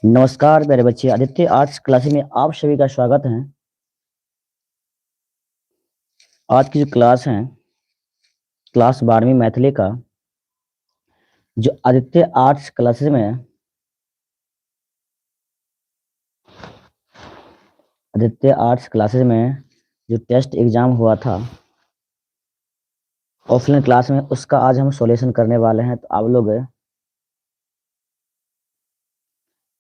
नमस्कार प्यारे बच्चे, आदित्य आर्ट्स क्लास में आप सभी का स्वागत है। आज की जो क्लास है, क्लास 12वीं मैथिली का, जो आदित्य आर्ट्स क्लासेस में, आदित्य आर्ट्स क्लासेस में जो टेस्ट एग्जाम हुआ था ऑफलाइन क्लास में, उसका आज हम सॉल्यूशन करने वाले हैं। तो आप लोग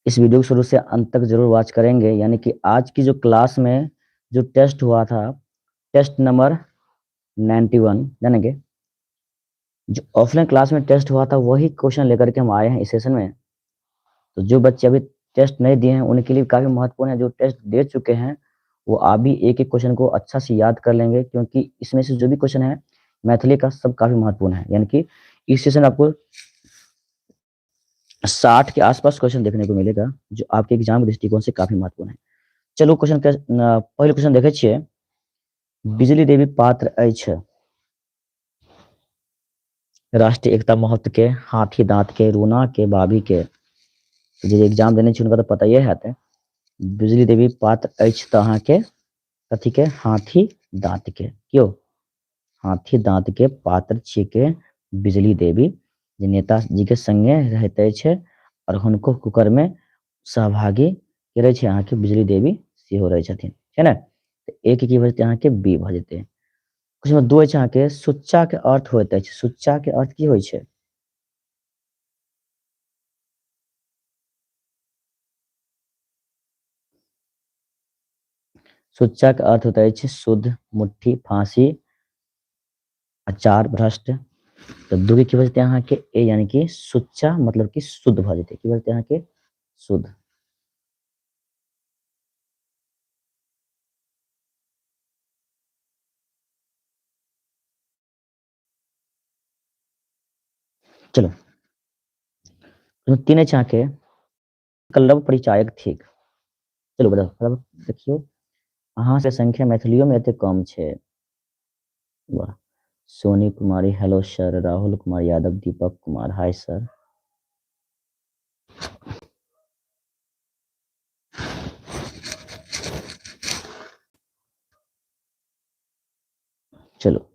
इस वीडियो को शुरू से अंत तक जरूर वॉच करेंगे। यानी कि आज की जो क्लास में जो टेस्ट हुआ था, टेस्ट नंबर 91, यानी कि जो ऑफलाइन क्लास में टेस्ट हुआ था वही क्वेश्चन लेकर के हम आए हैं इस सेशन में। तो जो बच्चे अभी टेस्ट नहीं दिए हैं उनके लिए काफ़ी महत्वपूर्ण है, जो टेस्ट दे चुके हैं वो आप भी एक एक क्वेश्चन को अच्छा से याद कर लेंगे, क्योंकि इसमें से जो भी क्वेश्चन है मैथिली का सब काफ़ी महत्वपूर्ण है। यानी कि इस सेशन आपको 60 के आसपास क्वेश्चन देखने को मिलेगा, जो आपके एग्जाम दृष्टिकोण से काफी महत्वपूर्ण है। चलो क्वेश्चन के पहले क्वेश्चन देखे छियै। बिजली देवी पात्र अछि राष्ट्रीय एकता महोत्सव के, हाथी दांत के, रूना के, बाबी के। जे एग्जाम देने छी हुनका तो पता ही हैत। बिजली देवी पात्र अछि तऽ अहाँके कथी के, हाथी दांत के। क्यों हाथी दांत के पात्र छियै के बिजली देवी, जे नेताजी के संगे रहैत अछि और हुनको कुकर में सहभागी के रहै छै अहाँके बिजली देवी सेहो रहै छथिन, छै ने। तऽ एक की भऽ जेतै अहाँके बी भऽ जेतै। क्वेश्चन नंबर 2 अछि अहाँके सुच्चा के अर्थ होइत अछि। सुच्चा के अर्थ की होइ छै? सुच्चा के अर्थ होइत अछि शुद्ध, मुट्ठी, फांसी, अचार, भ्रष्ट। तऽ दू के की भऽ जेतै अहाँके ए, यानी कि सुच्चा मतलब कि शुद्ध भऽ जेतै। की भऽ जेतै अहाँके शुद्ध। चलो तीन अछि अहाँके कलरव परिचायक थिक। चलो बताउ, देखियौ अहाँ के संख्या मैथिलियो में एते कम छै। वाह। Soni Kumari hello sir, Rahul Kumar Yadav, Deepak Kumar hi sir. चलो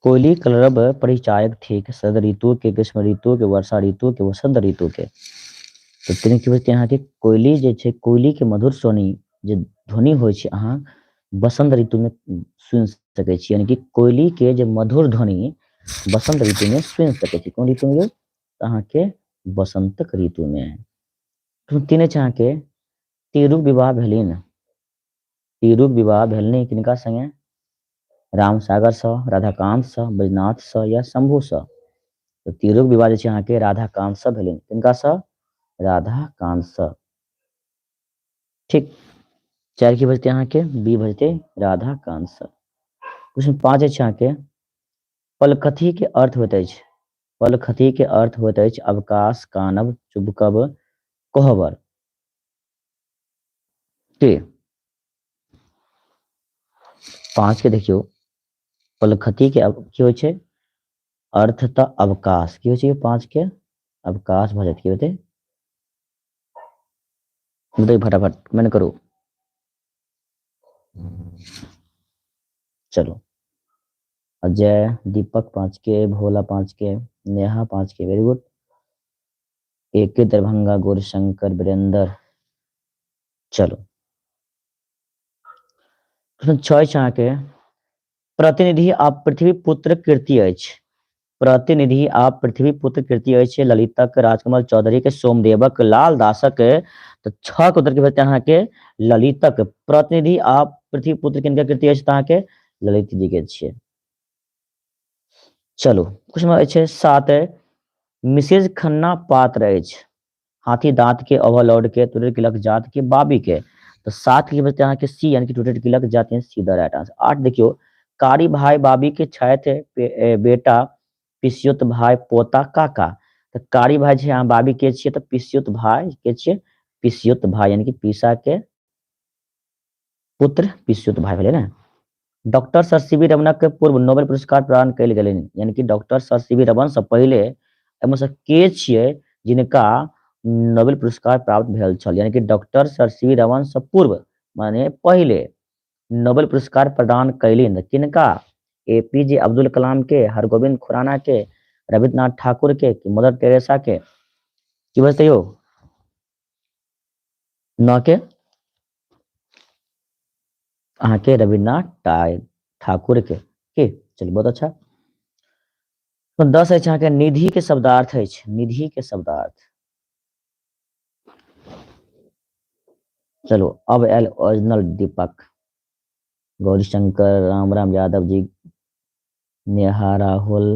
कोयली कलरव परिचायक थिक शरद ऋतु के, ग्रीष्म ऋतु के, वर्षा ऋतु के, वसंत ऋतु के। तऽ तीन की बजते अहाँके कोयली जे छै, कोयली के मधुर स्वनि जे ध्वनि होइ छै अहाँ बसंत ऋतु में सुनि सकै छी। यानी कि कोयली के जे मधुर ध्वनि बसंत ऋतु में सुनि सकै छी। कोन ऋतु में यौ? तऽ अहाँके बसंतक ऋतु में। तीन अछि अहाँके तीरुक विवाह भेलनि। तीरुक विवाह भेलनि किनका संगे? रामसागर सँ, राधाकांत सँ, बैजनाथ सँ या शंभू सँ। तऽ तीरुक विवाह जे छै अहाँके राधाकांत सँ भेलनि। किनका सँ? राधाकांत सँ। ठीक। चारि की भजते अहाँके बी भजते राधाकांत सँ। क्वेश्चन 5 अछि अहाँके पलखति के अर्थ होइत अछि। पलखति के अर्थ होइत अछि अवकाश, कानब, चुभकब, कोहबर। के 5 के देखियौ पलखति के की होइ छै अर्थ तऽ अवकाश। की होइ छै 5 के अवकाश भऽ जायत। की होतै बताइए फटाफट मैंने करू। चलो अजय, दीपक 5 के, भोला 5 के, नेहा 5 के, वेरी गुड। एक के दरभंगा, गौरीशंकर, वीरेंद्र। चलो प्रश्न 6 अछि अहाँके प्रतिनिधि आ पृथ्वी पुत्र कृति अछि। प्रतिनिधि आ पृथ्वी पुत्र कृति अछि ललितक, राजकमल चौधरी के, सोमदेवक, लाल दासक। तऽ 6 के उत्तर की भेटतै अहाँके ललितक। प्रतिनिधि आ पृथ्वी पुत्र किनका कृति अछि तऽ अहाँके ललित जी के छियै। चलो क्वेश्चन नंबर अछि 7 मिसेज खन्ना पात्र अछि हाथी दांत के, ओवरलोड के, टूटेड किलक जात के, बाबी के। तऽ 7 की बचते अहाँके सी, यानी कि टूटेड किलक जात, यानी सी the right answer. 8 देखियौ कारी भाई बाबी के छथि बेटा, पिसियोत भाई, पोता, काका। तऽ कारी भाई छै अहाँ बाबी के छियै, तऽ पिसियोत भाई के छियै, पिसियोत भाई यानी कि पीसा के पुत्र पिसियोत भाई भेलै ने। डॉक्टर सर सी वी रमनक पूर्व नोबेल पुरस्कार प्रदान कयल गेलनि। यानी कि doctor sir C V Raman से पहिले एहिमे से के छियै जिनका नोबेल पुरस्कार प्राप्त भेल छल? यानी कि doctor sir C V Raman सँ पूर्व माने पहिले नोबेल पुरस्कार प्रदान कयलनि किनका? एपीजे अब्दुल कलाम के, हरगोविंद खुराना के, रविन्द्रनाथ ठाकुर के, कि मदर टेरेसा के? की बजतै यौ? नौ के अहाँके रविन्द्रनाथ ठाकुर के। की चलू बहुत अच्छा। 10 अछि अहाँके निधि के शब्दार्थ अछि, निधि के शब्दार्थ। चलू अब आयल ओरिजिनल दीपक, गौरीशंकर, राम राम यादव जी, नेहा राहुल।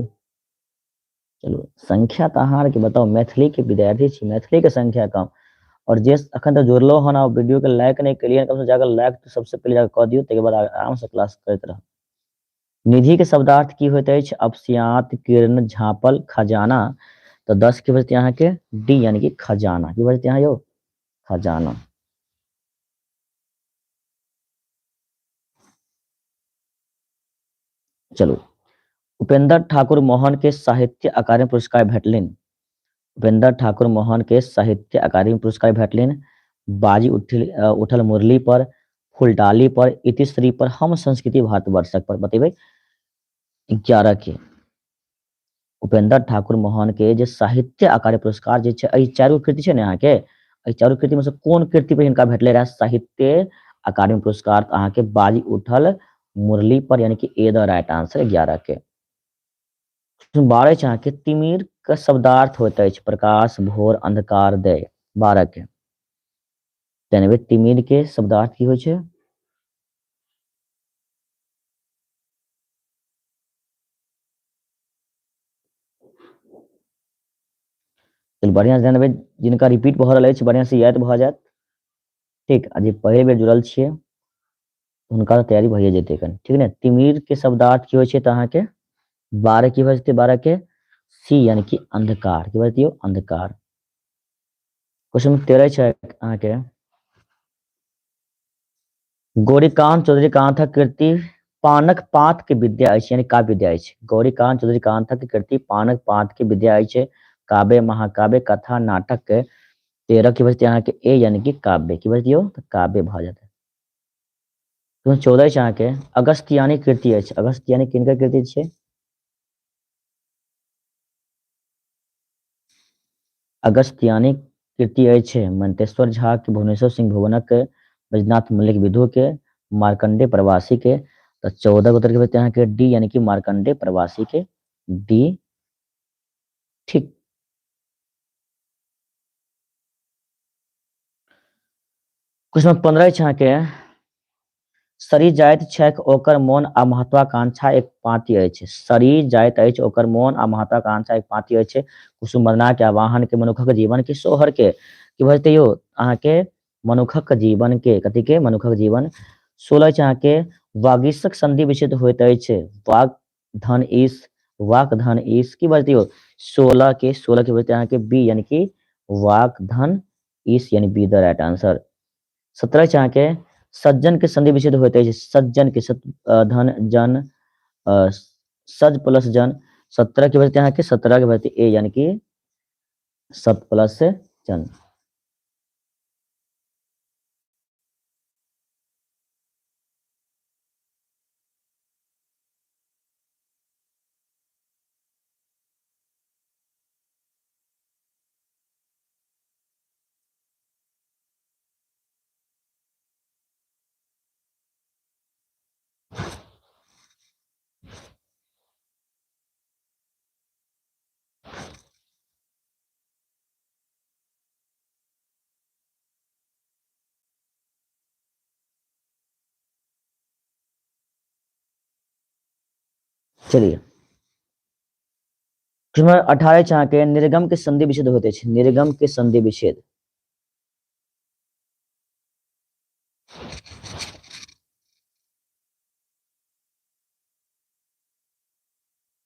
चलू संख्या तऽ अहाँ आरके बताउ, मैथिली के विद्यार्थी छी, मैथिली के संख्या कम, और जे अखन तक जुड़लो हन आ वीडियो के लाइक नहि केलियै, कम से जाकर लाइक तऽ सबसे पहिले जाकर कऽ दियौ, ताहिके बाद आराम से क्लास करैत रहब। निधि के शब्दार्थ की होइत अछि? अपस्यात, किरण, झाँपल, खजाना। तऽ 10 के बजतै अहाँके डी, यानी कि खजाना। की बजतै अहाँ यौ? खजाना। चलू उपेंद्र ठाकुर मोहन के साहित्य अकादमी पुरस्कार भेटलनि। उपेंद्र ठाकुर मोहन के साहित्य अकादमी पुरस्कार भेटलनि बाजी उठल मुरली पर, फुलडाली पर, इतिश्री पर, हम संस्कृति भारतवर्षक पर। बतेबै 11 के उपेंद्र ठाकुर मोहन के जे साहित्य अकादमी पुरस्कार जे छै, एहि चारू कृति छै ने अहाँके, एहि चारू कृति में से कोन कृति पर हिनका भेटले रहे साहित्य अकादमी पुरस्कार? तऽ अहाँके बाजी उठल मुरली पर, यानी कि ए the right answer 11 के। 12 छै अहाँके तिमिर के शब्दार्थ होइत अछि प्रकाश, भोर, अंधकार, दय। 12 के तेनबे तिमिर के शब्दार्थ की होइ छै? चलू बढ़िया से ध्यान देबै, जिनका रिपीट भऽ रहल अछि बढ़िया से याद भऽ जायत, ठीक। आ जे पहिल बेर जुड़ल छियै हुनका तऽ तैयारी भइए जेतै कनि, ठीक ने। तिमिर के शब्दार्थ की होइ छै तऽ अहाँके 12 की भऽ जेतै? 12 के सी, यानी कि अंधकार। की भऽ जेतै यौ? अंधकार। क्वेश्चन 13 छै अहाँके गौरीकांत चौधरीकांतक कृति पानक पात के विद्या अछि, यानी काव्य विद्या अछि। गौरीकांत चौधरीकांतक कृति पानक पात के विद्या अछि, काव्य, महाकाव्य, कथा, नाटक। 13 की बजतै अहाँके ए, यानी कि काव्य। की बजतै यौ? तऽ काव्य भऽ जेतै। 14 छै अहाँके अगस्त्यानी कृति अछि। अगस्त्यानी किनकर कृति छै? अगस्त्यानी कृति अछि मंतेश्वर झा के, भुवनेश्वर सिंह भुवनक, बैजनाथ मल्लिक विधु के, मार्कंडे प्रवासी के। तऽ 14 उत्तर के बजतै अहाँके डी, यानी कि मार्कंडे प्रवासी के डी, ठीक। क्वेश्चन 15 छै अहाँके सरि जाइत छैक ओकर मोन आ महत्वाकांक्षा एक पाँति अछि। सरि जाइत अछि ओकर मोन आ महत्वाकांक्षा एक पाँति अछि। कुसुम वंदना के, आवाहन के, मनुखक जीवन के, सोहर के। की भऽ जेतै यौ अहाँके? मनुखक जीवन के। कथी के? मनुखक जीवन। 16 छै अहाँके वागीशक संधि विच्छेद होइत अछि। वाग धन ईश, वाक धन ईश। की बजतै यौ? 16 के, 16 के बजतै अहाँके बी, यानी कि वाक धन ईश, यानी बी the right answer. 17 छै अहाँके सज्जन के संधि विच्छेद होइत अछि। सज्जन के धन जन, सज प्लस जन। 17 के बजतै अहाँके, 17 के बजतै ए, यानी कि सत प्लस जन। चलिए 18 छै अहाँके निर्गम के संधि विच्छेद होइत अछि। निर्गम के संधि विच्छेद।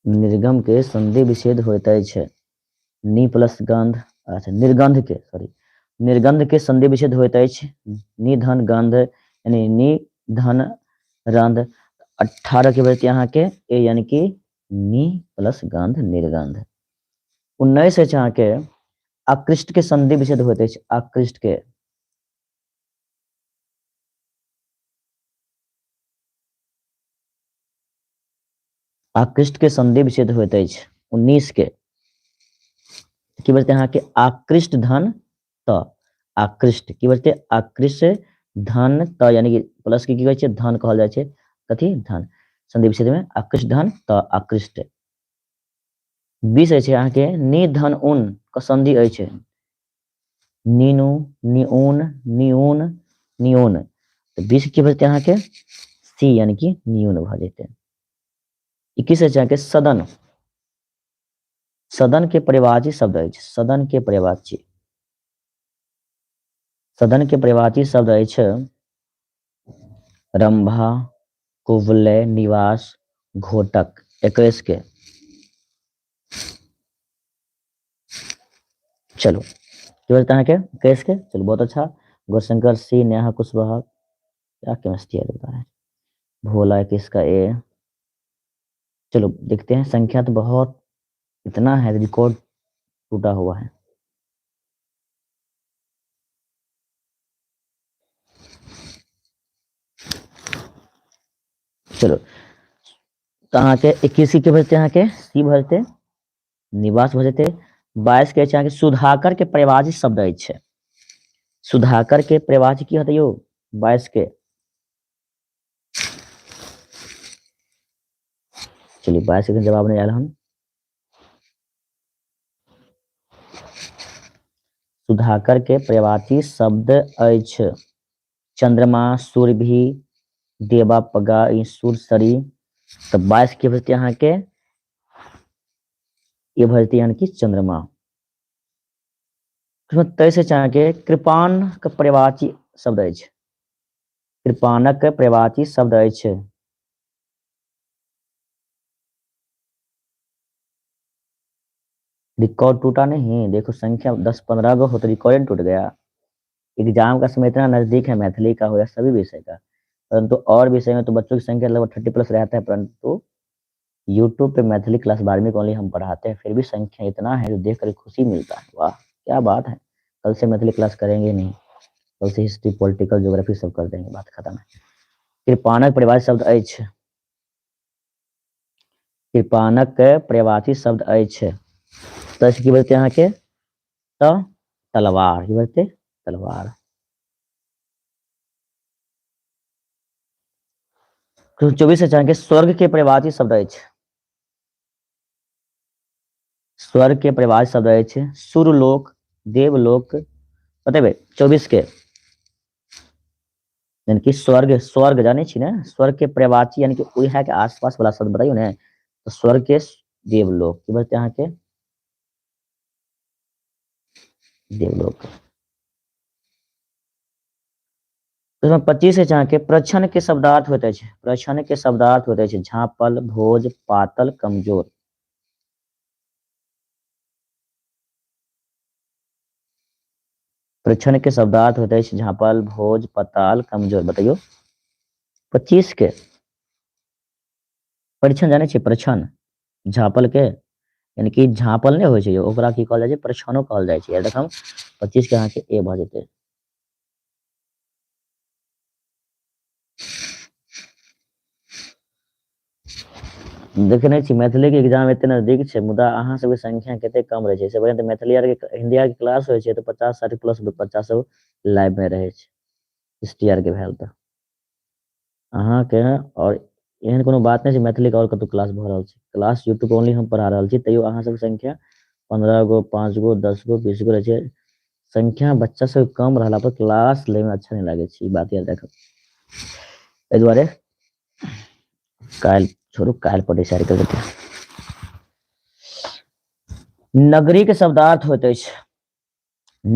निर्गम के संधि विच्छेद होइत अछि। नी प्लस गंध, अच्छा निर्गंध के, सॉरी, निर्गंध के संधि विच्छेद होइत अछि। निधन गंध, यानी निधन रंध। 18 के बजतै अहाँके ए, यानी कि नी प्लस गंध, निर्गंध। 19 अछि अहाँके आकृष्ट के संधि विच्छेद होइत अछि आकृष्ट के। आकृष्ट के संधि विच्छेद होइत अछि 19 के। की बजते अहाँके आकृष्ट धन त, आकृष्ट की बजते आकृष्ट धन त, यानी कि प्लस के की कहै छै धन कहल जाइ छै, कथी धन, संधि विच्छेद में आकृष्ट धन त आकृष्ट। 20 अछि अहाँके निधन उन के संधि अछि, नीनू निऊन निऊन निऊन, तऽ 20 की भऽ जेतै अहाँके सी यानी कि निऊन भऽ जेतै। 21 अछि अहाँके सदन, सदन के परिवाची शब्द अछि, सदन के परिवाची, सदन के परिवाची शब्द अछि रंभा, कुवलय, निवास, घोटक। 21 के। चलू की बजते अहाँके 21 के। चलू बहुत अच्छा, गौरशंकर सी, नेहा कुशवाहा, क्या केमिस्ट्री है बता रहे हैं, भोला 21 का ए। चलो देखते हैं, संख्या तो बहुत इतना है, रिकॉर्ड टूटा हुआ है। चलो तो अहाँके 21 के भजते अहाँके सी भजते, निवास भजते। 22 के अहाँके सुधाकर के परिभाषित शब्द अछि, सुधाकर के परिभाषित की होतै यौ 22 के। चलिए 22 के जवाब नहीं आयल हन। सुधाकर के पर्यायवाची शब्द अछि चंद्रमा, सूरभि, देवा, पगा, सुरसरी। तऽ 22 के भजते अहाँके ये भजते यानी कि चंद्रमा। 23 अहाँके कृपाण के पर्यायवाची शब्द अछि, कृपाणक पर्यायवाची शब्द अछि। रिकॉर्ड टूटा नहीं, देखो संख्या 10-15 गो हो तो रिकॉर्ड टूट गया। एग्जाम का समय इतना नजदीक है, मैथिली का हो या सभी विषय का, परंतु और विषय में तो बच्चों की संख्या लगभग 30+ रहता है, परंतु यूट्यूब पे मैथिली क्लास 12वीं को ओनली हम पढ़ाते हैं, फिर भी संख्या इतना है जो देख कर खुशी मिलता है। वाह क्या बात है। कल से मैथिली क्लास करेंगे नहीं, कल से हिस्ट्री, पॉलिटिकल, ज्योग्राफी सब कर देंगे, बात खत्म है। कृपाणक पर्यायवाची शब्द अछि, कृपाणक पर्यायवाची शब्द अछि। तऽ की बजते अहाँके तऽ तलवार, की बजते तलवार। 24 अहाँके स्वर्ग के पर्यायवाची शब्द अछि, स्वर्ग के पर्यायवाची शब्द अछि सुरलोक, देवलोक। बतेबै 24 के, यानी कि स्वर्ग, स्वर्ग जानै छी ने, स्वर्ग के पर्यायवाची यानी कि ओहे के आसपास वाला शब्द बताइयो ने, तो स्वर्ग के देवलोक की बजते अहाँके देवलोक। 25 अहाँके प्रच्छन्न के शब्दार्थ होइत अछि, प्रच्छन्न के शब्दार्थ होइत अछि झाँपल, भोज, पातल, कमजोर। प्रच्छन्न के शब्दार्थ होइत अछि झाँपल, भोज, पताल, कमजोर। बताइयो 25 के। प्रच्छन्न जानै छियै, प्रच्छन्न झाँपल के, यानी कि झाँपल नहि होइ छै ओकरा की कहल जाइ छै, प्रच्छन्नो कहल जाइ छै। याद रखम 25 के अहाँके ए भऽ जेतै। देखने छी मैथिली के एग्जाम एते नजदीक छै, मुदा अहाँ सबके संख्या कते कम रहै छै। से बढ़िआँ तऽ मैथिली आर के हिंदी आर के क्लास होइ छै तऽ 50-60 प्लस बच्चा सब लाइव में रहै छै। हिस्ट्री आर के भेल तऽ अहाँके, और एहन कोनो बात नहि छै मैथिली के और कतहु क्लास भऽ रहल छै, क्लास यूट्यूब ओनली हम पढ़ा रहल छी, तैयो अहाँ सबके संख्या 15 गो, 5 गो, 10 गो, 20 गो रहै छै। संख्या बच्चा सब कम रहला पर क्लास लै में अच्छा नहि लागै छै, ई बात याद राखब। एहि दुआरे काल्हि छोड़ू, काल्हि पर डिसाइड करबै। नगरी के शब्दार्थ होइत अछि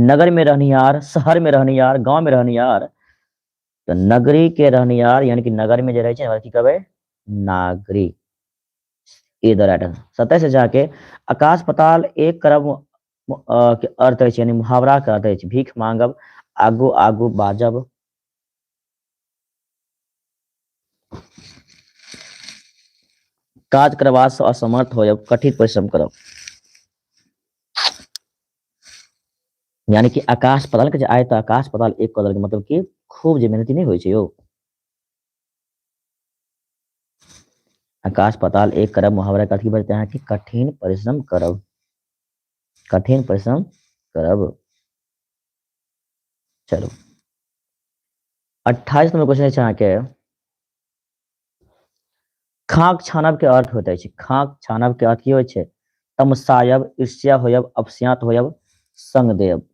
नगर में रहनिहार, शहर में रहनिहार, गांव में रहनिहार। तऽ नगरी के रहनिहार यानी कि नगर में जे रहै छै ओकरा की कहबै, नागरी। ए द राइट आंसर। 27 जाके आकाश पताल एक करब के अर्थ अछि, यानी मुहावरा के अर्थ अछि भीख मांगब, आगू आगू बाजब। काज करबा सँ असमर्थ होयब, कठिन परिश्रम करब। यानी कि आकाश पाताल कहै छै आइ तऽ आकाश पाताल एक कऽ देलकै, मतलब कि खूब जे मेहनती नहि होइ छै यौ। आकाश पाताल एक करब मुहावरा के अर्थ की भऽ जेतै अहाँके? कठिन परिश्रम करब, कठिन परिश्रम करब। चलू 28 नंबर क्वेश्चन अछि अहाँके, खाक छानब के अर्थ होइत अछि। खाक छानब के अर्थ की होइ छै? तमसायब, ईर्ष्या होयब, अपस्यात होयब, संग देब।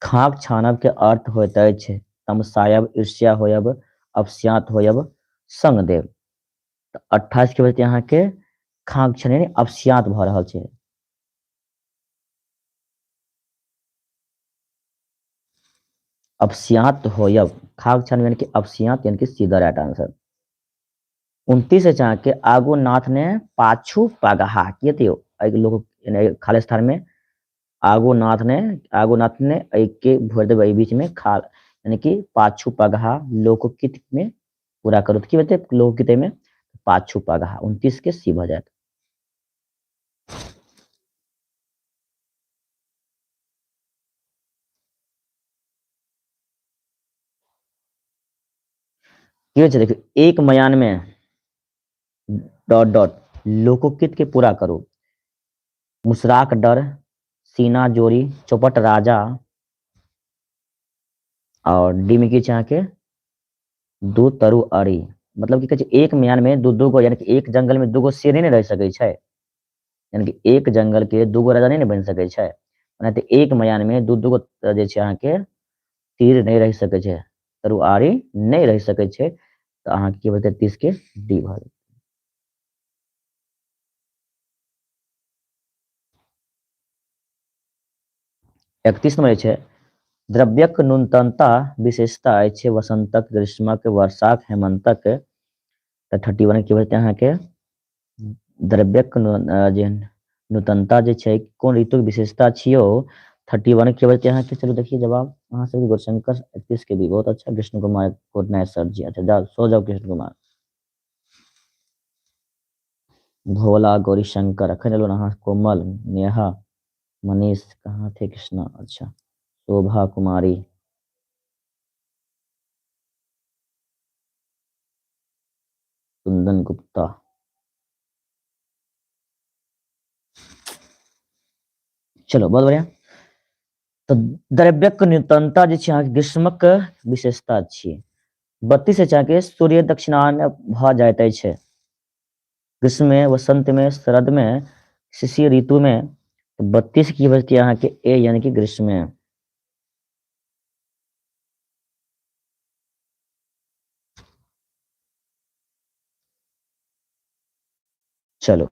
खाक छानब के अर्थ होइत अछि तमसायब, ईर्ष्या होयब, अपस्यात होयब, संग देब। तऽ 28 के बजते अहाँके खाक छान यानी अपस्यात भऽ रहल छै। अपस्यात होयब, खाक छान यानी कि अपस्यात, यानी कि सीधा राइट आंसर। 29 अछि अहाँके, आगू नाथ ने पाछू पगहा, की हेतै यौ? एहि लोक खाली स्थान में आगू नाथ ने, आगू नाथ ने एहि के भरि देबै एहि बीच में खा, यानी कि पाछू पगहा लोकोकित में पूरा करू तऽ की हेतै? लोकोकित में पाछू पगहा। 29 के सी भऽ जायत। की होइ छै देखियौ, एक मयान में डॉट डॉट लोकोकित के पूरा करू। मुसराक डर, सीना जोड़ी, चौपट राजा, और डी में की छै अहाँके दू तरु अरी। मतलब की कहै छै एक म्यान में दू दू गो, यानी कि एक जंगल में दू गो शेर नहि ने रहि सकै छै, यानी कि एक जंगल के दू गो राजा नहि ने बनि सकै छै। ओनाहिते एक म्यान में दू दू गो जे छै अहाँके तीर नहि रहि सकै छै, तरुआरी नहि रहि सकै छै। तऽ अहाँके की बचतै? 30 के डी भऽ जेतै। 31 नंबर छै, द्रव्यक नूतनता विशेषता अछि वसंतक, ग्रीष्मक, वर्षाक, हेमंतक। तऽ 31 की बचतै अहाँके? द्रव्यक जे नूतनता जे छै कोन ऋतुक विशेषता छियौ? 31 की बचतै अहाँके? चलू देखिए जवाब अहाँ सबके। गौरशंकर 31 के भी बहुत अच्छा, Krishna Kumar good night sir ji. अच्छा जाओ सो जाओ कृष्ण कुमार। भोला गौरीशंकर अखन एलहुँ अहाँ, कोमल, नेहा, मनीष कहाँ थे कृष्णा, अच्छा शोभा कुमारी, कुंदन गुप्ता। चलो बहुत बढ़िया। तऽ द्रव्यक नूतनता जे छै अहाँके ग्रीष्मक विशेषता छियै। 32 अछि अहाँके, सूर्य दक्षिणायन भऽ जाइत अछि ग्रीष्म में, वसंत में, शरद में, शिशिर ऋतु में। 32 की बचती अहाँके ए, यानी कि ग्रीष्म में। चलो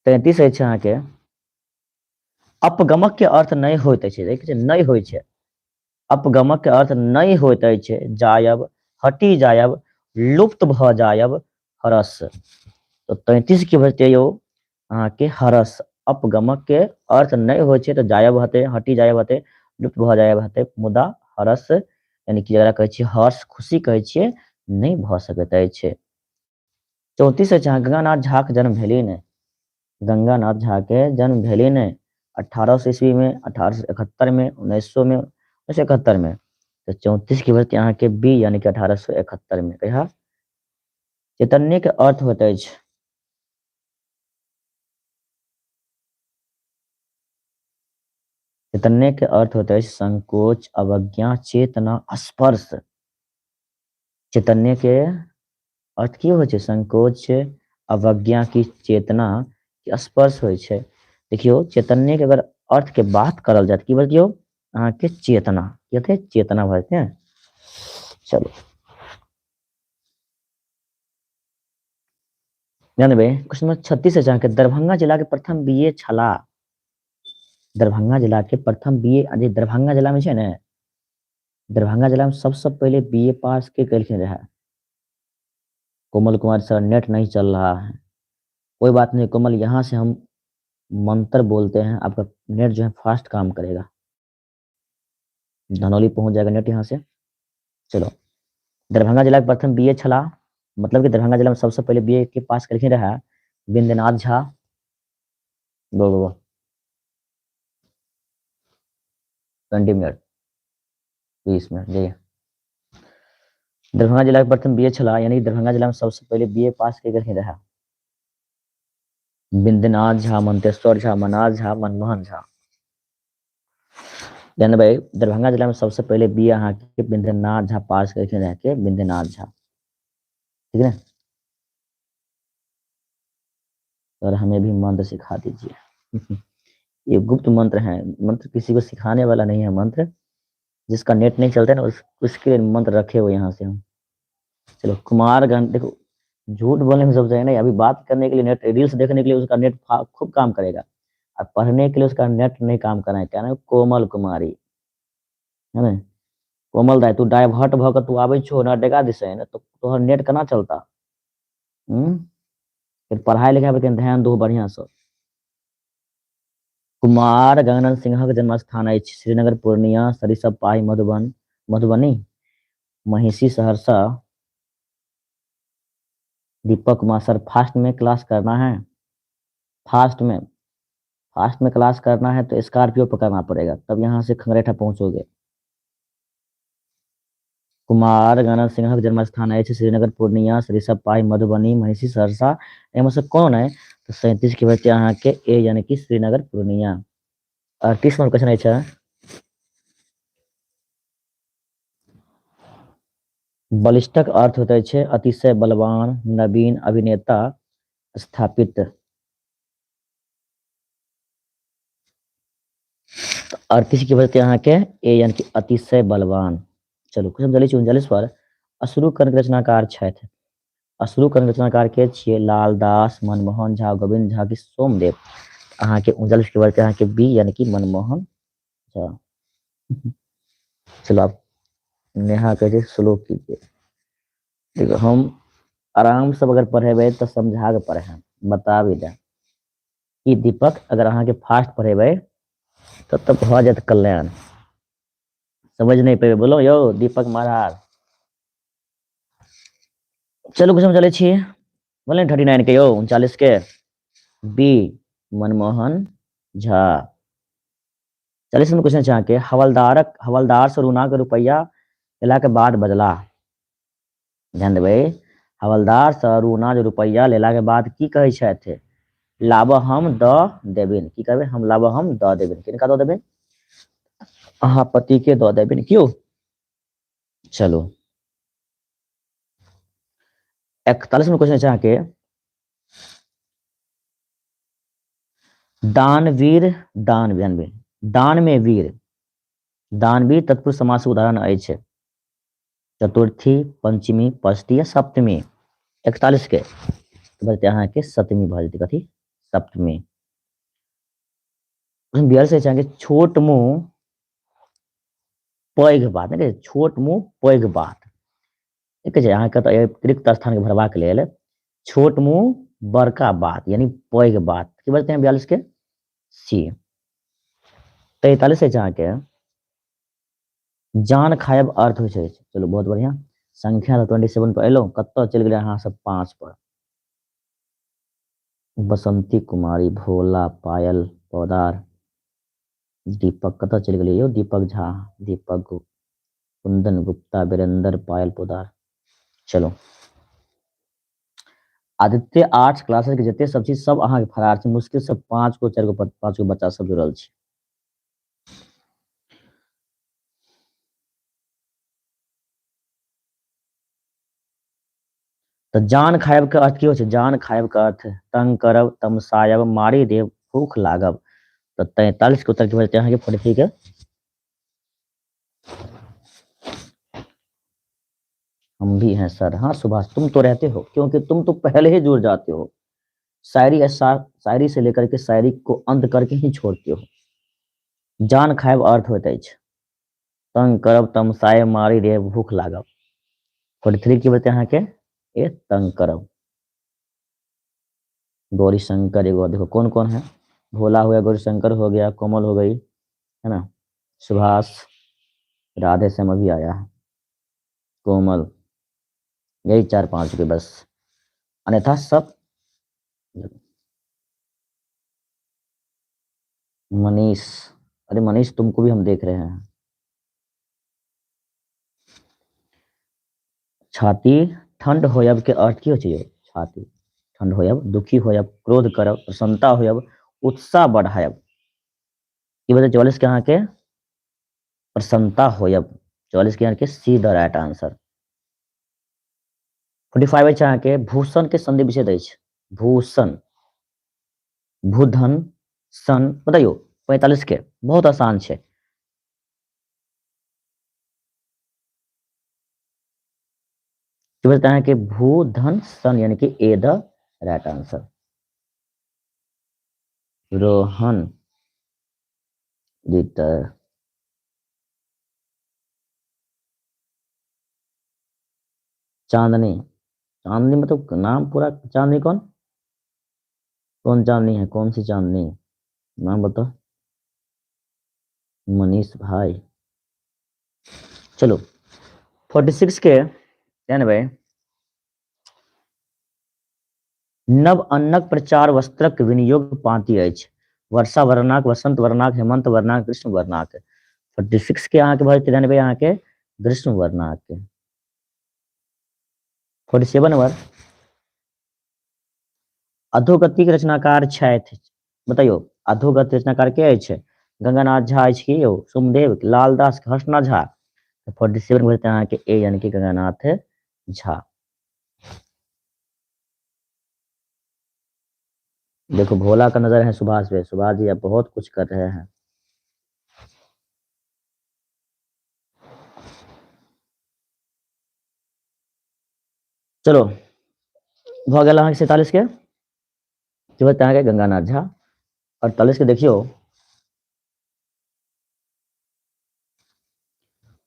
33 अछि अहाँके, अपगमक के अर्थ नहि होइत अछि, देखै नहि होइ छै। अपगमक के अर्थ नहि होइत अछि जायब, हटि जायब, लुप्त भऽ जायब, हरस। तऽ 33 की भजतै यौ अहाँके? हरस। अपगमक के अर्थ नहि होइ छै तऽ जायब हेतै, हटि जायब हेतै, लुप्त भऽ जायब हेतै, मुदा हरस यानी कि जकरा कहै छियै हर्ष, खुशी कहै छियै, नहि भऽ सकैत अछि। 34 अछि अहाँ, गंगानाथ झाक जन्म भेलनि, गंगानाथ झा के जन्म भेलनि 1800 ईस्वी में, 1871 में, 1900 में, 1971 में। तऽ 34 की भजतै अहाँके बी, यानी कि 1871 में। कहिया? चैतन्य के अर्थ होइत अछि, चैतन्य के अर्थ होइत अछि संकोच, अवज्ञा, चेतना, स्पर्श। चैतन्य के अर्थ की होइ छै? संकोच, अवज्ञा की चेतना की स्पर्श होइ छै। देखियौ चैतन्य के अगर अर्थ के बात करल जाय तऽ की बजियौ अहाँके? चेतना। की हेतै? चेतना भऽ जेतै। चलू ध्यान देबै, क्वेश्चन नंबर 36 अछि अहाँके, दरभंगा जिला के प्रथम बी ए छलाह। दरभंगा जिला के प्रथम बी ए, जे दरभंगा जिला में छै ने, दरभंगा जिला में सबसे पहले बी ए पास के केलखिन रहे? कोमल कुमार सर नेट नहीं चल रहा है, कोई बात नहीं कोमल, यहाँ से हम मंत्र बोलते हैं, आपका नेट जो है फास्ट काम करेगा, धनौली पहुंच जाएगा नेट यहाँ से। चलो दरभंगा जिला के प्रथम बी ए छला, मतलब कि दरभंगा जिला में सबसे पहले बी ए के पास केलखिन रहे बिंदनाथ झा। गो गो गो। 20 मिनट, 20 मिनट जाइए। दरभंगा जिला के प्रथम बी ए छलाह, यानी दरभंगा जिला में सबसे पहले बी ए पास के गेलखिन रहे? बिंदनाथ झा, मंतेश्वर झा, मनाज झा, मनमोहन झा। ध्यान भाई, दरभंगा जिला में सबसे पहले बी ए अहाँके बिंदनाथ झा पास केलखिन रहे के बिंदनाथ झा, ठीक है। और हमें भी मंत्र सिखा दीजिए। ये गुप्त मंत्र है, मंत्र किसी को सिखाने वाला नहीं है। मंत्र जिसका नेट नहीं चलता है ना, उसके लिए मंत्र रखे हुए यहाँ से हम। चलो, कुमार गण, देखो, झूठ बोलने में सबसे है नहीं। अभी बात करने के लिए नेट, रील्स देखने के लिए उसका नेट खूब काम करेगा और पढ़ने के लिए उसका नेट नहीं काम करना है। क्या ना कोमल कुमारी है ना? कोमल दाई, तू डाइवर्ट भ के तू आबै छो ना डेगा दिसे ने तो तोहर नेट केना चलता? फिर पढ़ाई लिखाई पर कनि ध्यान दो बढ़िया से। कुमार गंगानंद सिंहक जन्म स्थान अछि श्रीनगर, पूर्णिया, सरिसब पाही, मधुबनी, महिषी, सहरसा। दीपक कुमार सर, फास्ट में क्लास करना है? फास्ट में क्लास करना है तो स्कॉर्पियो पकड़ना पड़ेगा, तब यहाँ से खंगरेठा पहुंचोगे। कुमार गंगानंद सिंहक जन्म स्थान अछि श्रीनगर, पूर्णिया, सरिसब पाही, मधुबनी, महिषी, सहरसा, एहिमे से कोन है? तऽ 37 के बचते अहाँके ए, यानी कि श्रीनगर, पूर्णिया। 38 नंबर क्वेश्चन अछि, बलिष्ठक अर्थ होइत अछि अतिशय बलवान, नवीन, अभिनेता, स्थापित। 38 के बचते अहाँके ए, यानी कि अतिशय बलवान। चलू, क्वेश्चन चलै छी 39 पर। अश्रुकर्ण के रचनाकार छथि। अश्रुकर्ण रचनाकार के छियै? लालदास, मनमोहन झा, गोविंद झा की सोमदेव? अहाँके 39 के बचते अहाँके बी, यानी कि मनमोहन झा। चलो, आप नेहा कहै छै स्लो कीजिए। देखो, हम आराम से अगर पढ़ेबै तऽ समझा के पढ़े बता भी दें कि दीपक, अगर अहाँके फास्ट पढ़ेबै तऽ तब भऽ जायत कल्याण। समझ नहीं पेबै। बोलो यौ दीपक महाराज। चलू, क्वेश्चन चलै छी। बोले 39 के यौ, 39 के B, Manmohan Jha. 40 number question छै अहाँके, हवलदारक हवलदार से रूना के रुपैआ लेला के बाद बजला। ध्यान देबै, हवलदार से रूना जे रुपैआ लेला के बाद की कहै छथि? लाब हम दऽ देबिन। की कहबै हम? लाब हम दऽ देबिन। किनका दऽ देबिन? अहाँ पति के दऽ देबिन। क्यों? चलो, 41 नंबर क्वेश्चन छै अहाँके, दानवीर, दान, ध्यान, दान में वीर, दानवीर तत्पुरुष समास उदाहरण अछि चतुर्थी, पंचमी, षष्ठी या सप्तमी? 41 के बजते अहाँके सप्तमी भऽ जेतै। कथी? सप्तमी। 42 अछि अहाँके, छोट मुँह पैघ बात। नहि कहै छोट मुँह पैघ बात? ठीक छै, अहाँके तऽ रिक्त स्थान के भरबाक लेल छोट मुँह बड़का बात, यानी पैघ बात। की बजते हैं 42 के? सी। 43 अछि अहाँके, जान खायब अर्थ होइ छै। चलू, बहुत बढ़िया। संख्या तऽ 27 पर एलहुँ, कतऽ चलि गेलै अहाँ सब 5 पर? बसंती कुमारी, भोला, पायल पौदार, दीपक, कतऽ चलि गेलियै यौ? दीपक झा, दीपक, कुंदन गुप्ता, वीरेंद्र, पायल पौदार। चलो, आदित्य आर्ट्स क्लासेस के जते सब चीज सब अहाँके फरार छै। मुश्किल से पांच गो, चारि गो, पांच गो बच्चा सब जुड़ल छै। तऽ जान खायब के अर्थ की होइ छै? जान खायब के अर्थ तंग करब, तमसायब, मारि देब, भूख लागब। तऽ 43 के उत्तर की भऽ जेतै अहाँके? 43 के। हम भी हैं सर। हाँ सुभाष, तुम तो रहते हो, क्योंकि तुम तो पहले ही जुड़ जाते हो। शायरी शायरी से लेकर के शायरी को अंत करके ही छोड़ते हो। जान खायब अर्थ होइत अछि तंग करब, तमसायब, मारि देब, भूख लागब। 43 की बचते अहाँके ए, तंग करब। गौरी शंकर एगो, देखो कौन कौन है। भोला हो गया, गौरी शंकर हो गया, कोमल हो गई, है ना? सुभाष, राधे श्याम अभी आया है, कोमल, यही चार पांच के बस, अन्यथा सब। मनीष। अरे मनीष तुमको भी हम देख रहे हैं। छाती ठंड होयब के अर्थ की होइ छै यौ? छाती ठंड होयब, दुखी होयब, क्रोध करब, प्रसन्नता होयब, उत्साह बढ़ायब। की बतै 44 के अहाँके प्रसन्नता होयब। 44 के अहाँके सी the right answer. 45 अछि अहाँके भूषण के संधि विच्छेद अछि। भूषण, भूधन, सन, बताइयो 45 के बहुत आसान छै। की बतै अहाँके भूधन सन, यानी कि A the right answer. Rohan जीतर, चांदनी, चांदनी मतलब नाम पूरा चांदनी, कौन कौन चांदनी है, कौन सी चांदनी, नाम बताओ मनीष भाई। चलो 46 के जानबै, नव अन्नक प्रचार वस्त्रक विनियोग पाँति अछि। वर्षा वर्णाक, वसंत वर्णाक, हेमंत वर्णाक, ग्रीष्म वर्णाक। 46 के अहाँके भऽ जेतै जानबै अहाँके ग्रीष्म वर्णाक। 47 नंबर, अधोगति के रचनाकार छथि, बताइयो अधोगति रचनाकार के अछि? गंगानाथ झा अछि की यौ, सोमदेव, लालदास, हर्षनाथ झा। 47 भऽ जेतै अहाँके ए, यानी कि गंगानाथ झा। देखो भोला का नजर है सुभाष पे, सुभाष जी आप बहुत कुछ कर रहे हैं। चलो भऽ गेल अहाँके 47 के, की होतै अहाँके गंगानाथ झा। 48 के देखियौ,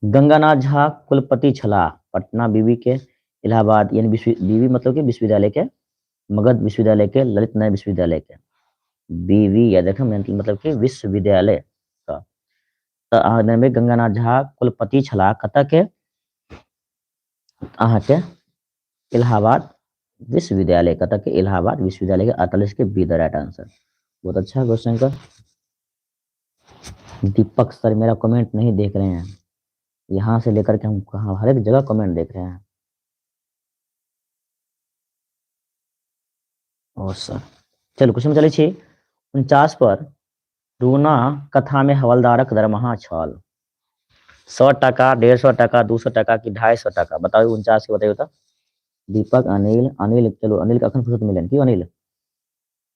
गंगानाथ झा कुलपति छलाह पटना बीबी के, इलाहाबाद यानी बीबी मतलब कि विश्वविद्यालय के, मगध विश्वविद्यालय के, ललित नारायण विश्वविद्यालय के, बीवी या देखो मतलब कि विश्वविद्यालय का। तऽ अहाँ में गंगानाथ झा कुलपति छलाह कतऽ के, अहाँके इलाहाबाद विश्वविद्यालय, कतऽ के इलाहाबाद विश्वविद्यालय के। 48 के बी the right answer. बहुत अच्छा गौशंकर। दीपक सर मेरा कमेंट नहीं देख रहे हैं, यहाँ से लेकर के हम कहाँ हर एक जगह कमेंट देख रहे हैं। और सर चलो क्वेश्चन में चले छी 49 पर, रूना कथा में हवलदारक दरमाहा छल 100 टाका, 150 टाका, 200 टाका कि 250 टाका, बताउ 49 के बताइयो तऽ। दीपक, अनिल, अनिल चलो अनिल के अखन फुर्सत मिलन की अनिल,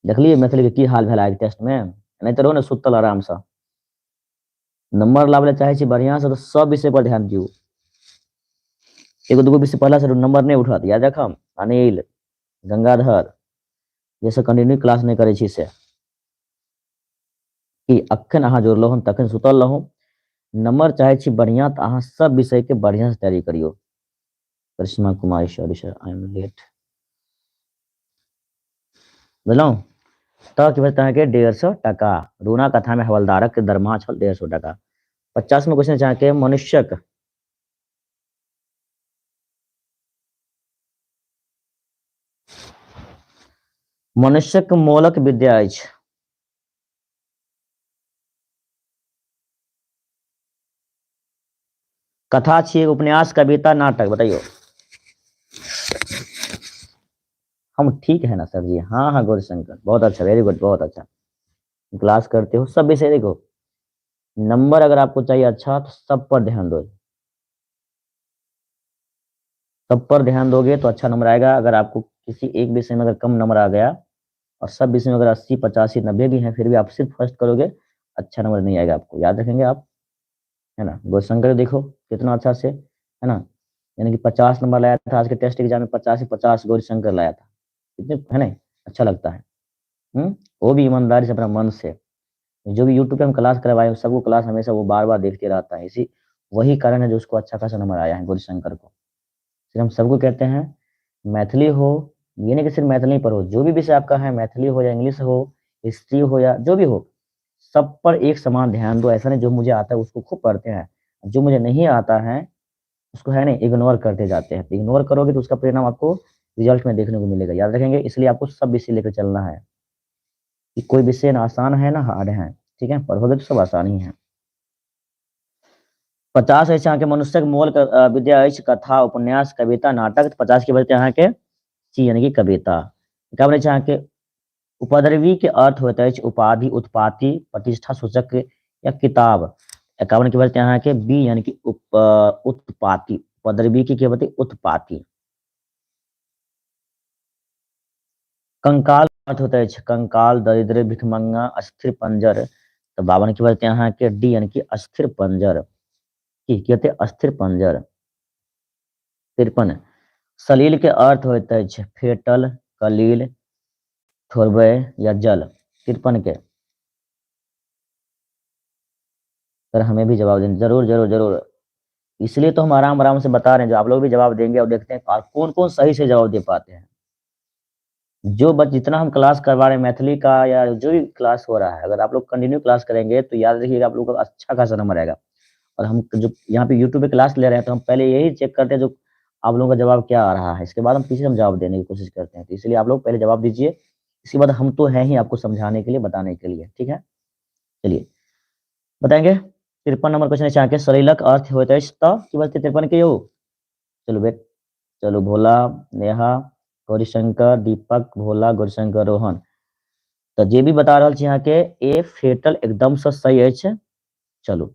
देखलिए मैथिली के की हाल भेल आइ टेस्ट में, नहीं तऽ रहो ने सुतल आराम से। नंबर लाबै चाहे छी बढ़िया से तऽ सब विषय पर ध्यान दियौ, एगो दूगो विषय पढ़ला से नंबर नहीं उठत, याद रखम। अनिल, गंगाधर जैसे कंटिन्यू क्लास नहीं करै छी से कि अखन अहाँ जुड़लहुँ हन तखन सुतल रहूँ। नंबर चाहे छी बढ़िया तऽ अहाँ सब विषय के बढ़िया से तैयारी करियौ। Karishma Kumari sorry sir I am late, बुझलहुँ। तऽ की भेल अहाँके 150 टाका, रूना कथा में हवलदारक दरमाहा छल 150 टाका। 50 में क्वेश्चन छै अहाँके मनुष्यक मनुष्यक मोलक विद्या अछि। कथा छियै, उपन्यास, कविता, नाटक, बताइयो। हम ठीक है ना सर जी? हाँ हाँ गौरीशंकर बहुत अच्छा, वेरी गुड, बहुत अच्छा क्लास करते हो सब विषय। देखो नंबर अगर आपको चाहिए अच्छा तो सब पर ध्यान दो, सब पर ध्यान दोगे तो अच्छा नंबर आएगा। अगर आपको किसी एक विषय में अगर कम नंबर आ गया और सब विषय में अगर 80, 85, 90 भी हैं फिर भी आप सिर्फ फर्स्ट करोगे, अच्छा नंबर नहीं आएगा आपको, याद रखेंगे आप, है ना। गौरीशंकर देखो कितना अच्छा से, है ना, यानी कि 50 नंबर लाया था आज के टेस्ट एग्जाम में, 50 से 50 गौरीशंकर लाया था, कितने, है ना, अच्छा लगता है। वो भी ईमानदारी से अपना मन से, जो भी यूट्यूब पे हम क्लास करवाए सबको क्लास हमेशा वो बार बार देखते रहता है, इसी वही कारण है जो उसको अच्छा खासा नंबर आया है गौरीशंकर को। फिर हम सबको कहते हैं मैथिली हो, ये नहीं कि सिर्फ मैथिली पर हो, जो भी विषय आपका है, मैथिली हो या इंग्लिश हो, हिस्ट्री हो या जो भी हो, सब पर एक समान ध्यान दो। ऐसा नहीं जो मुझे आता है उसको खूब पढ़ते हैं, जो मुझे नहीं आता है उसको है नहीं इग्नोर करते जाते हैं। इग्नोर करोगे तो उसका परिणाम आपको रिजल्ट में देखने को मिलेगा, याद रखेंगे। इसलिए आपको सब विषय लेकर चलना है कि कोई विषय ना आसान है ना हार्ड है, ठीक है, पढ़ोगे तो सब आसान ही है। 50 अछि अहाँके मनुष्यक मोल विद्या अछि कथा, उपन्यास, कविता, नाटक। 50 के बचते अहाँके सी यानी कि कविता। 51 अछि अहाँके उपद्रवी के अर्थ होइत अछि उपाधि, उत्पाती, प्रतिष्ठा सूचक या किताब। 51 के बचते अहाँके बी यानी कि उत्पाती। उपद्रवी के बचते उत्पाती। कंकाल अर्थ होइत अछि कंकाल, दरिद्र, भिखमंगा, अस्थिर पंजर। तऽ 52 के बचते अहाँके डी यानी कि अस्थिर पंजर। की की होतै? अस्थिर पंजर। 53 सलील के अर्थ होइत अछि फेटल, कलील, थोड़बे या जल। 53 के सर हमें भी जवाब दें, जरूर जरूर जरूर, इसलिए तो हम आराम आराम से बता रहे हैं, जो आप लोग भी जवाब देंगे और देखते हैं और कौन कौन सही से जवाब दे पाते हैं। जो बच जितना हम क्लास करवा रहे हैं मैथिली का या जो भी क्लास हो रहा है, अगर आप लोग कंटिन्यू क्लास करेंगे तो याद रखिएगा आप लोग का अच्छा खासा नंबर आएगा। और हम जो यहाँ पे यूट्यूब पे क्लास ले रहे हैं तो हम पहले यही चेक करते हैं जो आप लोगों का जवाब क्या आ रहा है, इसके बाद हम पीछे हम जवाब देने की कोशिश करते हैं। तो इसलिए आप लोग पहले जवाब दीजिए, इसके बाद हम तो हैं ही आपको समझाने के लिए, बताने के लिए, ठीक है। चलिए बताएंगे 53 नंबर क्वेश्चन है अहाँके सलीलक अर्थ होइत अछि तऽ की बजतै 53 के यौ? चलू बेट, चलू भोला, नेहा, गौरीशंकर, दीपक, भोला, गौरीशंकर, रोहन। तऽ जे भी बता रहल छी अहाँके ए फेटल एकदम से सही अछि। चलू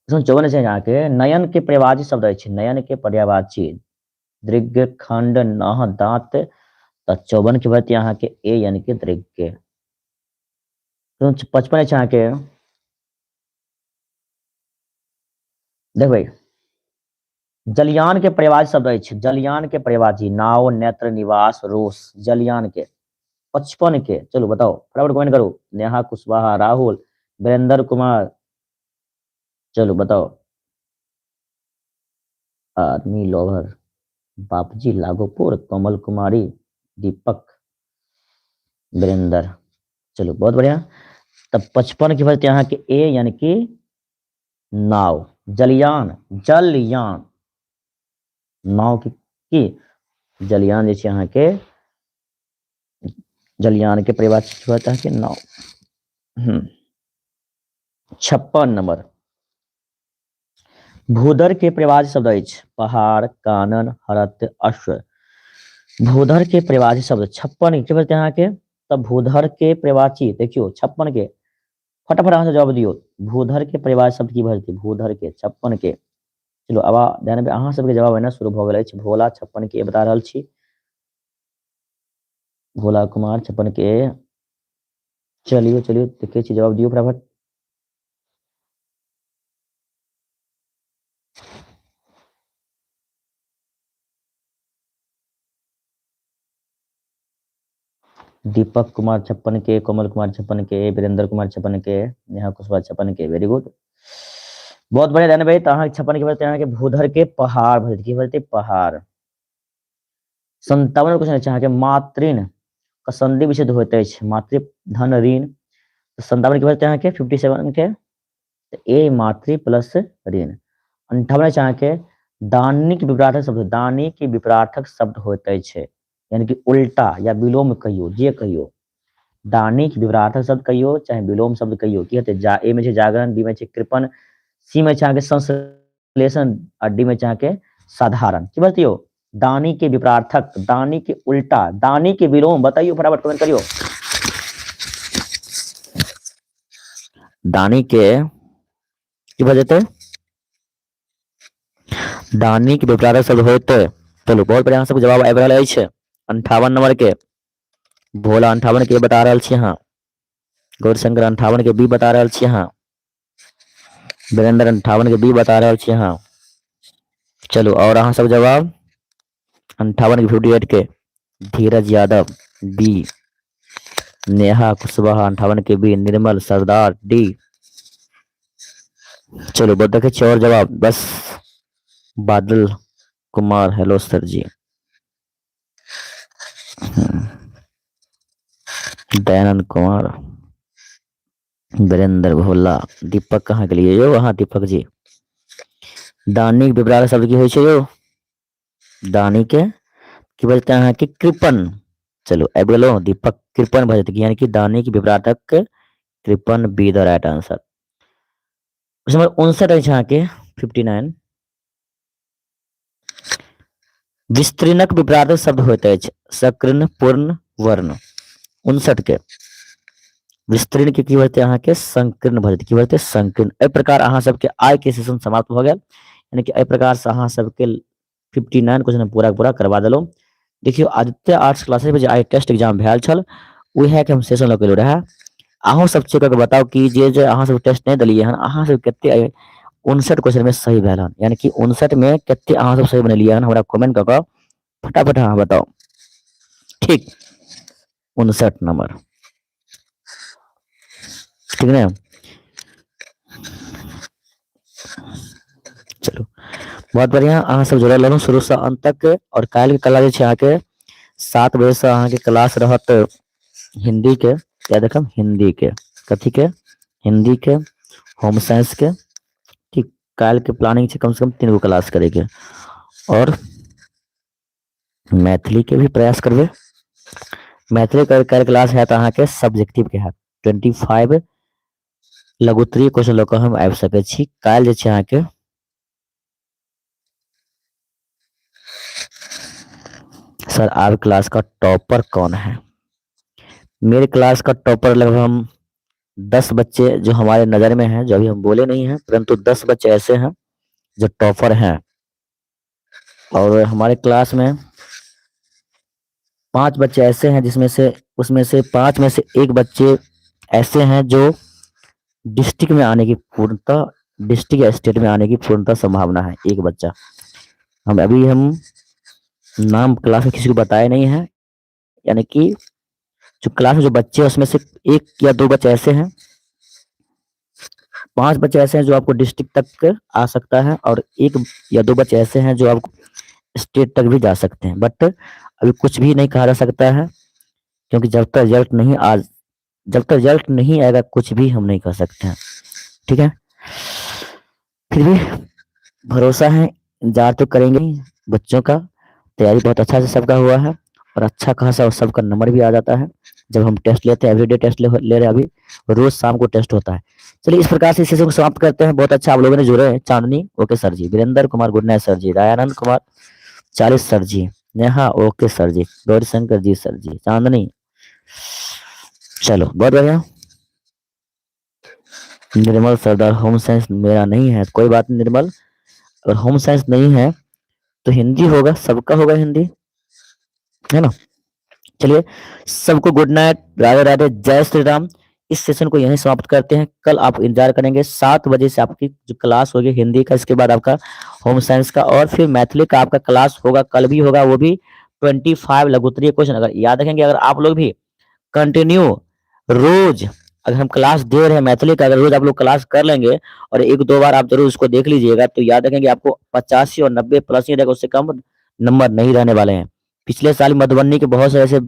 54 छै अहाँके नयन के पर्यायवाची शब्द अछि, नयन के पर्यायवाची दृग, खंड, नह, दांत। तऽ 54 के भरती अहाँके ए यानी कि दृग के। 55 अछि अहाँके देखबै जलयान के पर्यायवाची शब्द अछि, जलयान के पर्यायवाची नाव, नेत्र, निवास, रोष। जलयान के 55 के, चलू बताओ फटाफट कमेंट करू। नेहा कुशवाहा, राहुल, वीरेंद्र कुमार, चलू बताओ। आर्मी लोभर, बापजी लागोपुर, कमल कुमारी, दीपक, वीरेंद्र। चलू बहुत बढ़िया। तब 55 के भरते अहाँके ए यानी कि नाव, जलयान, जलयान नाव के की जलयान जे छै अहाँके जलयान के परिभाषा होत अहाँके नाव। 56 नंबर भूधर के परिभाषा शब्द अछि पहाड़, कानन, हरत, अश्व। भूधर के परिभाषा शब्द 56 के बजते अहाँके, तब भूधर के परिभाषी देखियो 56 के फटाफट अहाँ जवाब दियो। भूधर के परिभाषा शब्द की भजते? भूधर के 56 के। चलो अब ध्यान अहाँ सबके जवाब एना शुरू भऽ गेल अछि। भोला 56 के बता रहल छी, भोला कुमार 56 के। चलियो चलियो देखे छी, जवाब दियो फटाफट। दीपक कुमार 56 के, कोमल कुमार 56 के, वीरेंद्र कुमार 56 के, नेहा कुशवाहा 56 के। वेरी गुड, बहुत बढ़िया। ध्यान भाई, तो अहाँ 56 के बजते अहाँके भूधर के पहाड़ भजते, की बजते? पहाड़। 57 क्वेश्चन अछि अहाँके मातृण के संधि विच्छेद होइत अछि, मातृ धन ऋण। 57 के बजते अहाँके 57 के, ए मातृ प्लस ऋण। 58 अछि अहाँके दानिक विपरार्थक शब्द, दानी के विपरार्थक शब्द होइत अछि, यानी कि उल्टा या विलोम कहियो, जे कहियो, दानिक विपरार्थक शब्द कहियो चाहे विलोम शब्द कहियो, की हेतै? जा ए में छै जागरण, बी में छै कृपण, सी में छै अहाँके संश्लेषण आ डी में छै अहाँके साधारण। की बजतियो? दानी के विपरार्थक, दानी के उल्टा, दानी के विलोम, बताइयो फटाफट कमेंट करियो। दानी के की भऽ जेतै? दानी के विपरार्थक शब्द होते। चलू बहुत बढ़िया, सबके जवाब आबि रहल अछि। 58 नंबर के भोला 58 के बता रहल छी अहाँ, गौरशंकर 58 के बी बता रहल छी अहाँ, वीरेंद्र 58 के बी बता रहल छी अहाँ। चलू और अहाँ सब जवाब 58 के 58 के धीरज यादव बी, नेहा कुशवाहा 58 के बी, निर्मल सरदार डी। चलो बहुत देखे और जवाब बस। बादल कुमार हेलो सर जी। दयानंद कुमार, वीरेंद्र भोला, दीपक कहाँ के लिए यो? हाँ दीपक जी। दानी के विपरार्थक शब्द की होइ छै यो? दानी के की बजते अहाँ के? कृपण। चलो आबि गेलो दीपक, कृपण भऽ जेतै, यानी कि दानी के विपरार्थक 53 B the right answer. Question number 59 अछि अहाँके 59। विस्तीर्णक विपरार्थक शब्द होइत अछि सकृण, पूर्ण, वर्ण। 59 के विस्तीर्ण के की होतै अहाँके संकीर्ण भऽ जेतै। की भऽ जेतै? संकीर्ण। एहि प्रकार अहाँ सबके आइ के सेशन समाप्त भऽ गेल, यानी कि एहि प्रकार से अहाँ सबके 59 क्वेश्चन पूरा पूरा करवा देलहुँ। देखियौ आदित्य आर्ट्स क्लासेस में जे आइ टेस्ट एग्जाम भेल छल उएह के हम सेशन लऽ के एलहुँ रहए। अहूँ सब चेक कऽ के बताउ कि जे जे अहाँ सब टेस्ट नहि देलियै हन अहाँ सब कते 59 क्वेश्चन में सही भेल हन, यानी कि 59 में कते अहाँ सब सही बनेलियै हन, हमरा कमेंट कऽ के फटाफट अहाँ बताउ। ठीक, 59 नंबर, ठीक ने। चलू बहुत बढ़िया, अहाँ सब जुड़ल रहू शुरू से अंत तक। और काल्हि के क्लास जे छै अहाँके 7 बजे से अहाँके क्लास रहत हिंदी के, याद रखब हिंदी के, कथी के? हिंदी के, होम साइंस के। ठीक, काल्हि के प्लानिंग छै कम से कम 3 गो क्लास करे के, और मैथिली के भी प्रयास करबै। मैथिली के काल्हि क्लास हैत अहाँके सब्जेक्टिव के हैत 25 लघुत्तरीय क्वेश्चन लऽ कऽ हम आबि सकै छी काल्हि जे छै अहाँके। सर आप क्लास का टॉपर कौन है? मेरे क्लास का टॉपर लगभग हम 10 बच्चे जो हमारे नज़र में हैं, जो अभी हम बोले नहीं हैं, परंतु 10 बच्चे ऐसे हैं जो टॉपर हैं। और हमारे क्लास में 5 बच्चे ऐसे हैं जिसमें से उसमें से 5 में से 1 बच्चे ऐसे हैं जो डिस्ट्रिक्ट में आने की पूर्णतः, डिस्ट्रिक्ट या स्टेट में आने की पूर्णतः संभावना है। एक बच्चा, हम अभी हम नाम क्लास में किसी को बताया नहीं है, यानी कि जो क्लास में जो बच्चे हैं उसमें से 1 या 2 बच्चे ऐसे हैं, 5 बच्चे ऐसे हैं जो आपको डिस्ट्रिक्ट तक आ सकता है, और 1 या 2 बच्चे ऐसे हैं जो आपको स्टेट तक भी जा सकते हैं। बट अभी कुछ भी नहीं कहा जा सकता है, क्योंकि जब तक रिजल्ट नहीं आएगा कुछ भी हम नहीं कह सकते हैं। ठीक है, फिर भी भरोसा है, इंतजार तो करेंगे ही। बच्चों का तैयारी बहुत अच्छा से सबका हुआ है और अच्छा खासा सबका नंबर भी आ जाता है जब हम टेस्ट लेते हैं। एवरीडे टेस्ट ले रहे हैं, अभी रोज शाम को टेस्ट होता है। चलिए इस प्रकार से इस सेशन को समाप्त करते हैं। बहुत अच्छा आप लोगों ने जुड़े हैं। Chandni okay sir ji, Virendra Kumar good night sir ji, Dayanand Kumar 40 sir ji, Neha okay sir ji, Gaurishankar ji sir ji, Chandni, चलो बहुत बढ़िया। निर्मल सरदार होम साइंस मेरा नहीं है, कोई बात नहीं निर्मल, अगर होम साइंस नहीं है तो हिंदी होगा, सबका होगा हिंदी, है ना। चलिए सबको गुड नाइट, राधे राधे, जय श्री राम। इस सेशन को यहीं समाप्त करते हैं। कल आप इंतजार करेंगे 7 बजे से आपकी जो क्लास होगी हिंदी का, इसके बाद आपका होम साइंस का और फिर मैथिली का आपका क्लास होगा, कल भी होगा, वो भी 25 लघुत्तरीय क्वेश्चन। अगर याद रखेंगे, अगर आप लोग भी कंटिन्यू रोज अगर हम क्लास दे रहे हैं मैथिली का, अगर रोज आप लोग क्लास कर लेंगे और 1-2 बार आप जरूर उसको देख लीजिएगा, तो याद रखेंगे आपको 85 और 90 प्लस ही रहेगा, उससे कम नंबर नहीं रहने वाले हैं। पिछले साल मधुबनी के बहुत सारे ऐसे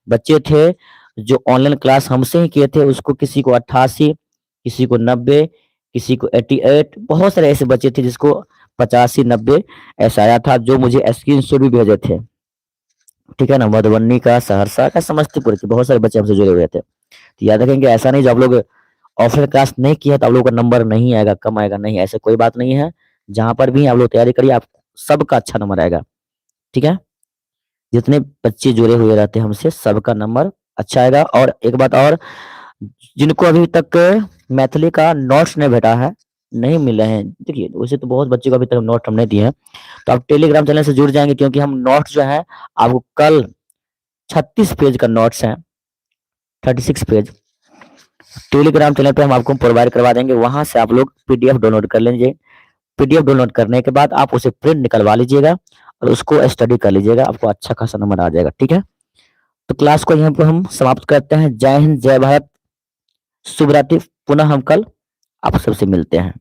बच्चे थे जो ऑनलाइन क्लास हमसे ही किए थे, उसको किसी को 88, किसी को 90, किसी को 88, बहुत सारे ऐसे बच्चे थे जिसको 85 90 ऐसा आया था, जो मुझे स्क्रीनशॉट भी भेजे थे। ठीक है ना, मधुबनी का, सहरसा का, समस्तीपुर के बहुत सारे बच्चे हमसे जुड़े हुए थे। तो याद रखेंगे ऐसा नहीं जो आप लोग ऑफलाइन क्लास नहीं किया तो आप लोगों का नंबर नहीं आएगा, कम आएगा, नहीं, ऐसे कोई बात नहीं है। जहां पर भी आप लोग तैयारी करिए, आप सबका अच्छा नंबर आएगा। ठीक है, जितने बच्चे जुड़े हुए रहते हैं हमसे, सबका नंबर अच्छा आएगा। और एक बात और, जिनको अभी तक मैथिली का नोट्स नहीं भेटा है, नहीं मिले हैं, देखिए वैसे तो बहुत बच्चे को अभी तक नोट हम नहीं दिए हैं, तो आप टेलीग्राम चैनल से जुड़ जाएंगे, क्योंकि हम नोट्स जो है आपको कल 36 पेज का नोट्स है, 36 पेज टेलीग्राम चैनल पे हम आपको प्रोवाइड करवा देंगे। वहां से आप लोग पीडीएफ डाउनलोड कर लेंगे। पीडीएफ डाउनलोड करने के बाद आप उसे प्रिंट निकलवा लीजिएगा और उसको स्टडी कर लीजिएगा, आपको अच्छा खासा नंबर आ जाएगा। ठीक है, तो क्लास को यहीं पर हम समाप्त करते हैं। जय हिंद, जय भारत, शुभ रात्रि। पुनः हम कल आप सबसे मिलते हैं।